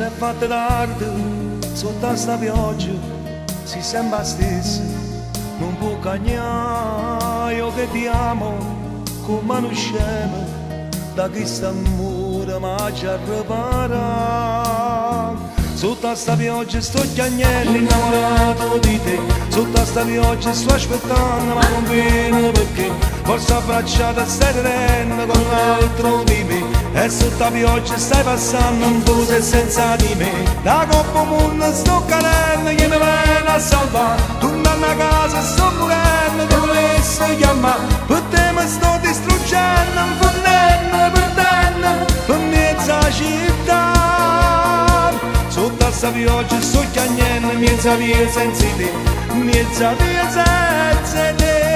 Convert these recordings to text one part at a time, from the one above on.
S'è fatta tardi, sotto a sta pioggia, si sempre 'a stessa, nun può cagnà. Io che ti amo, come nu scemo, da chist'ammore m'aggia arreparà. Sotto a sta pioggia sto chiagnendo innamorato di te, sotto a sta pioggia sto aspettando ma non viene perché, forse abbracciata stai ridendo con un altro di me, e sotto a pioggia stai passando 'nfusa e senza di me. Da copp' 'o munno sto cadenno, chi mi vene a salvà? Turnanno a casa sto murenno, te vulesse chiammà, pe' te mi sto distruggenno, 'nfunnenno, perdenno, pe' miezz' 'a città. Sotto a sta pioggia sto chiagnenno, miezz' 'a via senza 'e te, miezz' 'a via senza 'e te.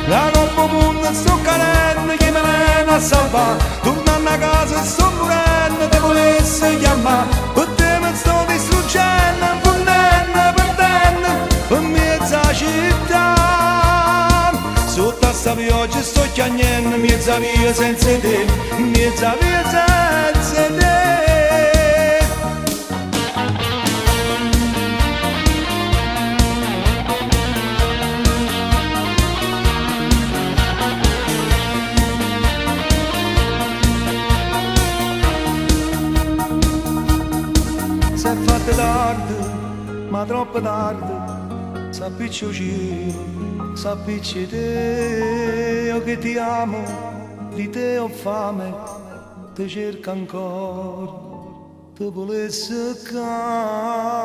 Da copp' 'o munno sto cadenno, chi me vene a salvà? Turnanno a casa sto murenno, te vulesse chiammà, pe' te mi sto distruggenno, 'nfunnenno, perdenno, pe' miezz' 'a città. Sotto a sta pioggia sto chiagnenno, miezz' 'a via senza 'e te, miezz' 'a via senza 'e te. S'è fatta tardi, ma troppo tardi, s'appiccia 'o cielo, s'appiccia 'e te. Io che ti amo, di te ho fame, te cerco ancora, te vulesse ccà.